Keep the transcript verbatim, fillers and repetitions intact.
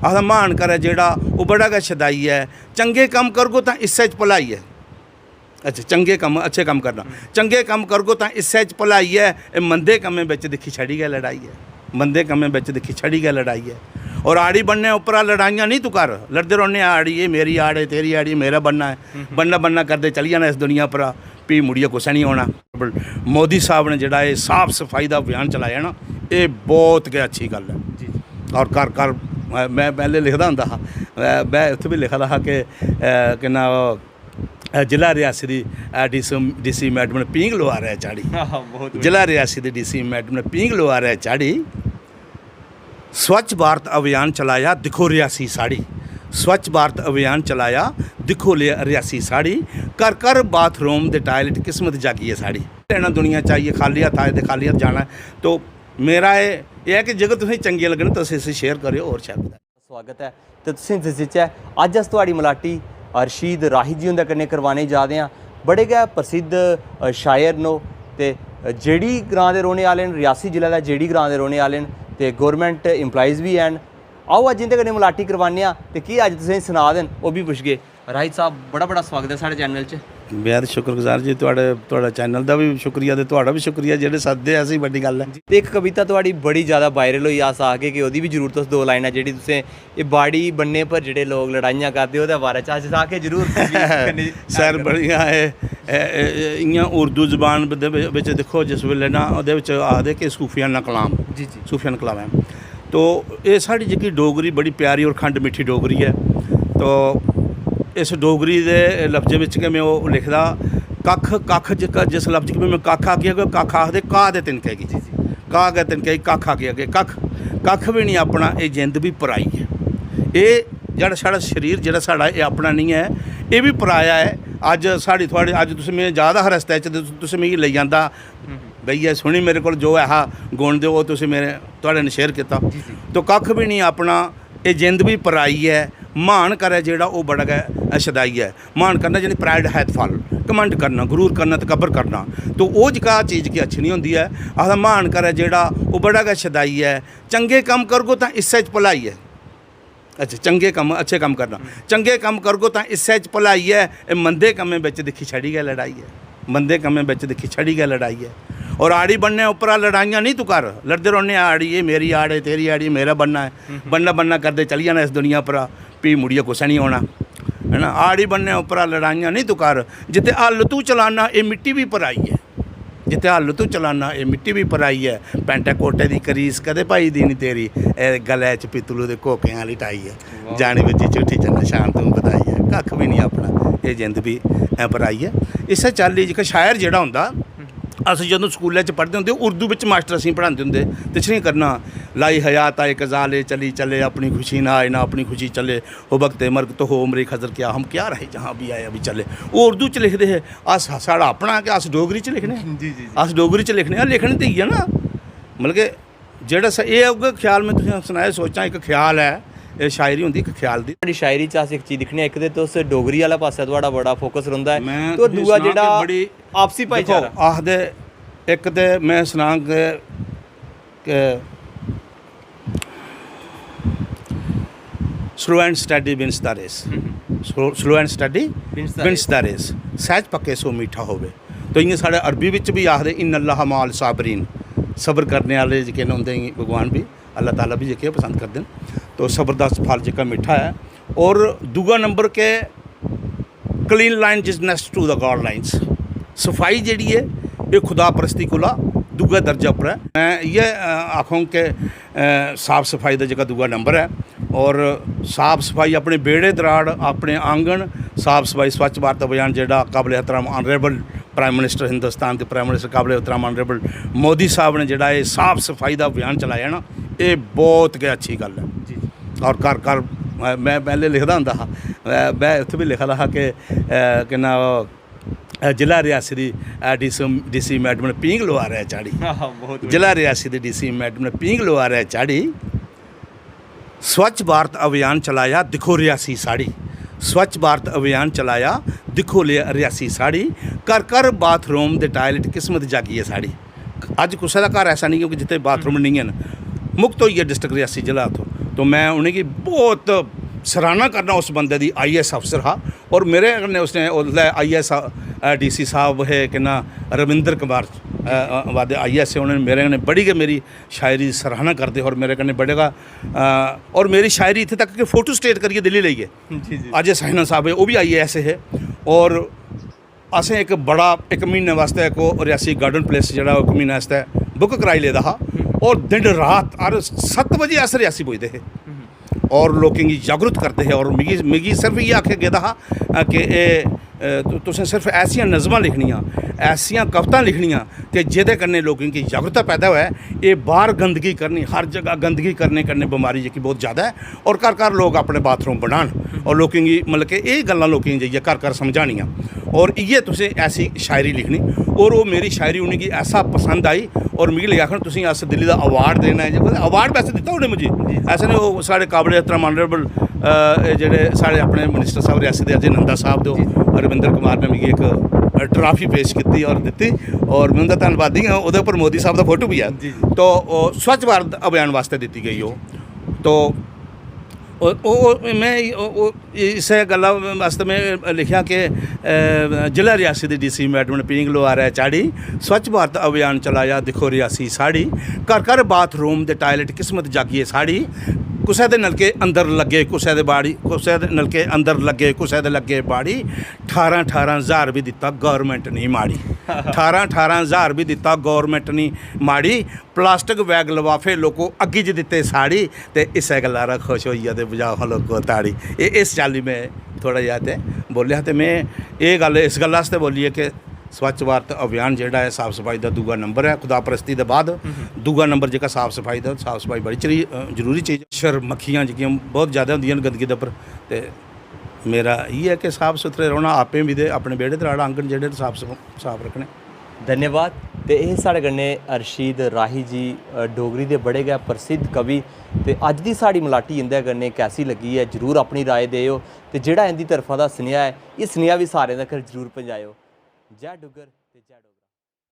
आखदा, "म्हान करै जेह्ड़ा, ओह् बड़ा गै शदाई ऐ। चंगे कम्म करगो तां इस्सै च भलाई ऐ।" अच्छा, चंगे कम्म, अच्छे कम्म करना। चंगे कम्म करगो तां इस्सै च भलाई ऐ। एह् मंदे कम्में बिच दिक्खी छड़ी गै लड़ाई ऐ। मंदे कम्में बिच दिक्खी छड़ी गै लड़ाई ऐ। और आड़ी बन्ने उप्परा लड़ाइयां निं तूं कर। लड़दे रौह्ने आं, आड़ी, एह् मेरी आड़ ऐ, तेरी आड़ी, मेरा बन्ना ऐ। बन्ना, बन्ना करदे चली जाना इस दुनिया उप्परा, फ्ही मुड़ियै कुसै निं औना। मोदी साहब ने जेह्ड़ा एह् साफ सफाई दा अभियान चलाया ना, एह् बहुत गै अच्छी गल्ल ऐ। और घर घर, मैं, मैं पैह्ले लिखदा होंदा हा, मैं, मैं उत्थै बी लिखा दा हा कि, अ, केह् नां, अ, जिला रियासी दी, अ, डीसी, डीसी मैडम ने पींघ लोआ रै चाढ़ी। आहा, बहुत बढ़िया। जिला रियासी दी डीसी मैडम ने पींघ लोआ रै चाढ़ी। स्वच्छ भारत अभियान चलाया, दिक्खो रियासी साढ़ी। स्वच्छ भारत अभियान चलाया, दिक्खो ले-, रियासी साढ़ी। घर घर बाथरूम ते टायलेट, किस्मत जागी ऐ साढ़ी। लैना दुनिया च आइयै, खाली हत्थ आए ते खाली हत्थ जाना ऐ। तो मेरा एह्, एह् ऐ कि जेकर तुसें चंगियां लग्गन, तुस इसी शेयर करेओ। होर शैल। स्वागत ऐ। ते तुसें दस्सचै, अज्ज अस थुआढ़ी मलाटी रशीद राही जी हुंदे कन्नै करवाने जा दे आं। बड़े गै प्रसिद्ध, अ, शायर न ओह्। ते, अ, जेह्ड़ी ग्रां दे रौह्ने आह्ले न, रियासी जिले दा जेह्ड़ी ग्रां दे रौह्ने आह्ले न, ते गौरमैंट एम्प्लाइज बी हैन। आओ, अज्ज इं'दे कन्नै मलाटी करवाने आं ते केह् अज्ज तुसेंगी सना दे न, ओह् बी पुच्छगे। राही साहब, बड़ा बड़ा स्वागत ऐ साढ़े चैनल च। बेहद शुक्रगुजार जी, थुआढ़े, थुआढ़ा चैनल दा बी शुक्रिया ते थुआढ़ा बी शुक्रिया, जेह्ड़े सद्दे असें, बड़ी गल्ल ऐ। ते इक कविता थुआढ़ी बड़ी ज्यादा वायरल होई, अस आखगे कि ओह्दी बी जरूर तुस दो लाइनां, जेह्ड़ी तुसें एह् बाड़ी बन्ने पर जेह्ड़े लोक लड़ाइयां करदे, ओह्दे बारे च अस आखगे जरूर तुस बी करनी। सर, बड़ियां एह्, एह्, एह्, इ'यां उर्दू जबान दे बि-, बिच दिक्खो, जिस बेल्लै ना, ओह्दे बिच आखदे कि सूफियाना कलाम, जी, जी। सूफियाना कलाम ऐ। तो एह् साढ़ी जेह्की डोगरी बड़ी प्यारी और खंड मिट्ठी डोगरी ऐ। तो इस डोगरी दे लफ्जें बिच गै में ओह् लिखदा, कक्ख, कक्ख जेह्का, जिस लफ्ज गी में कक्ख आखेआ, कि कक्ख आखदे घाऽ दे तिनके गी। जी, जी। घाऽ गै तिनके गी कक्ख आखेआ, कि कक्ख, कक्ख बी निं अपना, एह् जिंद बी पराई ऐ। एह् जेह्ड़ा साढ़ा शरीर, जेह्ड़ा साढ़ा, एह् अपना निं ऐ, एह् बी पराया ऐ। अज्ज साढ़ी थुआढ़ी, अज्ज तुस, में जा दा हा रस्तै च ते तुस मिगी लेई जंदा, हम्म। भैया सुनी मेरे कोल जो ऐ हा गुण, ते ओह् तुसें मेरे, थुआढ़े ने शेयर कीता। जी, जी। तो कक्ख बी निं अपना, एह् जिंद बी पराई ऐ। म्हान करै जेह्ड़ा, ओह् बड़ा गै शदाई ऐ। म्हान करना यानी प्राइड है फल, घमंड करना, गरूर करना, तकब्बर करना। तो ओह् जेह्का चीज कि अच्छी निं होंदी ऐ। आखदा, म्हान करै जेह्ड़ा, ओह् बड़ा गै शदाई ऐ। चंगे कम्म करगो तां इस्सै च भलाई ऐ। अच्छा, चंगे कम्म, अच्छे कम्म करना। चंगे कम्म करगो तां इस्सै च भलाई ऐ। एह् मंदे कम्में बिच दिक्खी छड़ी गै लड़ाई ऐ। मंदे कम्में बिच दिक्खी छड़ी गै लड़ाई ऐ। और आड़ी बन्ने उप्परा लड़ाइयां निं तूं कर। लड़दे रौह्ने आं, आड़ी, एह् मेरी आड़ ऐ, तेरी आड़ी, मेरा बन्ना ऐ। बन्ना, बन्ना करदे चली जाना इस दुनिया उप्परा, फ्ही मुड़ियै कुसै निं औना, है ना? आड़ी बन्ने उप्परा लड़ाइयां निं तूं कर। जित्थै हल्ल तूं चलाना, एह् मिट्टी बी पराई ऐ। जित्थै हल्ल तूं चलाना, एह् मिट्टी बी पराई ऐ। पैंटै कोटै दी करीस कदें पाई दी निं तेरी, एह् गलै च पित्तलू दे घोकें आह्ली टाई ऐ। वाह। जानी बज्जी झूठी च नशान तूं बधाई ऐ। कक्ख बी निं अपना, एह् जिंद बी, ऐ, पराई ऐ। इस्सै चाल्ली जेह्का शायर जेह्ड़ा होंदा, अस जदूं स्कूलै च पढ़दे होंदे, उर्दू बिच मास्टर असेंगी पढ़ांदे होंदे, ते छड़ियां करना, "लाई हयात आए कजाले चली चले, अपनी खुशी ना आए ना अपनी खुशी चले, ओ वक्त मर्ग तो हो उम्र खजर क्या, हम क्या रहे जहाँ भी आए अभी चले।" ओह् उर्दू च लिखदे हे, अस, साढ़ा अपना कि अस डोगरी च लिखने आं? जी, जी, जी। अस डोगरी च लिखने आं, लिखने ते इ'यै ना, मतलब कि जेह्ड़ा स-, एह् उ'ऐ ख्याल में तुसें सनाया, सोचां इक ख्याल ऐ, एह् शायरी होंदी इक ख्याल दी। थुआढ़ी शायरी च अस इक चीज दिक्खने आं, इक ते तुस डोगरी आह्ला पासै थुआढ़ा बड़ा फोकस रौंह्दा ऐ, मैं ते तुसें दूआ सनां जेह्ड़ा कि बड़ी, आपसी दिक्खो, भाईचारा। आखदे, इक ते में सनां कि, कि slow and steady wins the race। Hmm. Slow, slow and steady wins the wins the race। सहज पक्के सो मीठा होवे। तो इ'यां साढ़े अरबी बिच बी आखदे, "इन्नल्लाह माल साबरीन", सब्र करने आह्ले जेह्के न, उं'दे गी भगवान बी, अल्लाह ताला बी जेह्के पसंद करदे न। तो सब्र दा फल जेह्का मिट्ठा ऐ। और दूआ number K cleanliness to the God lines, सफाई जेह्ड़ी ऐ, एह् खुदा परस्ती कोला दूए दर्जे उप्पर ऐ। में इ'यै, अ, आखङ के, अ, साफ सफाई दा जेह्का दूआ नंबर ऐ, और साफ सफाई अपने बेह्ड़े दराड़, अपने आंगन, साफ सफाई, स्वच्छ भारत अभियान जेह्ड़ा काबले एहतराम ऑनरेबल प्राइम मिनिस्टर, हिंदुस्तान दे प्राइम मिनिस्टर काबले एहतराम ऑनरेबल मोदी साहब ने जेह्ड़ा एह् साफ सफाई दा अभियान चलाया ना, एह् बहुत गै अच्छी गल्ल ऐ। जी, जी। और घर घर, अ, में पैह्ले लिखदा होंदा हा, अ, में उत्थै बी लिखा दा हा कि, अ, केह् नां, अ, जिला रियासी दी, अ, डीसी, डीसी मैडम ने पींघ लोआ रै चाढ़ी। आहा, बहुत बढ़िया। जिला रियासी दी डीसी मैडम ने पींघ लोआ रै चाढ़ी। स्वच्छ भारत अभियान चलाया, दिक्खो रियासी साढ़ी। स्वच्छ भारत अभियान चलाया, दिक्खो ले-, रियासी साढ़ी। घर घर बाथरूम ते टायलेट, किस्मत जागी ऐ साढ़ी। अज्ज कुसै दा घर ऐसा नेईं ऐ कि जित्थै बाथरूम नेईं हैन। मुक्त होई गेआ डिस्ट्रिक्ट रियासी जिला इत्थूं। तो मैं उ'नेंगी बहुत सराहना करना उस बंदे दी, आईएएस अफसर हा। और मेरे कन्नै उसने उसलै आईएएस डीसी साहब हे, केह् नां, रविंदर कुमार अ, अ, वादे आईएएस हे। उ'नें मेरे कन्नै बड़ी गै, मेरी शायरी दी सराहना करदे हे और मेरे कन्नै बड़े गै अ, और मेरी शायरी इत्थै तक कि फोटो स्टेट करियै दिल्ली लेई गे। जी जी अजय साइना साहब हे, ओह् बी आईएएस हे। और असें इक बड़ा, इक म्हीने वास्तै इक ओह् रियासी गार्डन प्लेस जेह्ड़ा, इक म्हीने आस्तै बुक कराई लेदा हा। और दिन रात हर सत्त बजे अस रियासी पुजदे हे और लोकें गी जागरूक करदे हे। और मिगी मिगी सिर्फ इ'यै आखेआ गेदा हा अ, कि एह् अ, तु- तुसें सिर्फ ऐसियां नज़मां लिखनियां, ऐसियां कवितां लिखनियां कि जेह्दे कन्नै लोकें गी जागरूकता पैदा होऐ। एह् बाह्र गंदगी करनी, हर जगह गंदगी करने कन्नै बमारी जेह्की बहुत ज़्यादा ऐ। और घर घर लोक अपने बाथरूम बनान और लोकें गी, मतलब कि एह् गल्लां लोकें गी जाइयै घर घर समझानियां। और इ'यै तुसें ऐसी शायरी लिखनी। और ओह् मेरी शायरी उ'नेंगी ऐसा पसंद आई और मिगी लग्गेआ आखन, "तुसें अस दिल्ली दा अवार्ड देना ऐ।" अवार्ड वैसे दित्ता उ'नें मिगी, ऐसा नहीं, ओह् साढ़े काबले एहतराम ऑनरेबल जेह्ड़े साढ़े अपने मिनिस्टर साहब रियासी दे अजय नंदा साहब दे, ओह् रविंदर कुमार ने मिगी इक ट्राफी पेश कीती और दित्ती। और मैं उं'दा धन्नवादी आं। ओह्दे उप्पर मोदी साहब दा फोटो बी ऐ। जी। तो ओह् स्वच्छ भारत अभियान वास्तै दित्ती गई ओह्। तो ओह्- ओह् ओह्- में ओह्- ओह् इस्सै गल्ला वास्तै में लिखेआ कि अ, जिला रियासी दी डीसी मैडम ने पींग लोआरै चाढ़ी, स्वच्छ भारत अभियान चलाया, दिक्खो रियासी साढ़ी, घर घर बाथरूम ते टायलेट, किस्मत जागिए साढ़ी। कुसै दे नलके अंदर लग्गे, कुसै दे बाड़ी, कुसै दे नलके अंदर लग्गे, कुसै दे लग्गे बाड़ी। ठारां ठारां ज्हार बी दित्ता, गौरमेंट नहीं माड़ी। ठारां ठारां ज्हार बी दित्ता, गौरमेंट नहीं माड़ी। प्लास्टिक बैग लफाफे लोको अग्गी च दित्ते साड़ी, ते इस्सै गल्ला रा खुश होइयै ते बजाओ हां लोको ताड़ी। एह् इस चाल्ली में थोह्ड़ा जेहा ते बोलेआ। ते में एह् गल्ल इस गल्ला आस्तै बोली ऐ कि स्वच्छ भारत अभियान जेह्ड़ा ऐ, साफ सफाई दा दूआ नंबर ऐ खुदा परस्ती दे बाद। दूआ नंबर जेह्का साफ सफाई दा, साफ सफाई बड़ी चरी जरूरी चीज। मच्छर मक्खियां जेह्कियां बहुत जैदा होंदियां न गंदगी दे उप्पर, ते मेरा इ'यै कि साफ सुथरे रौह्ना, आपें बी ते अपने बेह्ड़े दे राड़ा आंगन जेह्ड़े न साफ सफ- साफ रक्खने। धन्यवाद। ते एह् साढ़े कन्नै अर्शीद राही जी, अ, डोगरी दे बड़े गै प्रसिद्ध कवि। ते अज्ज दी साढ़ी मलाटी इं'दे कन्नै कैसी लग्गी ऐ, जरूर अपनी राय देओ। ते जेह्ड़ा इं'दी तरफा दा सनेहा ऐ, एह् सनेहा बी सारें तगर जरूर पजाएओ। जय डुग्गर ते जय डोगरी।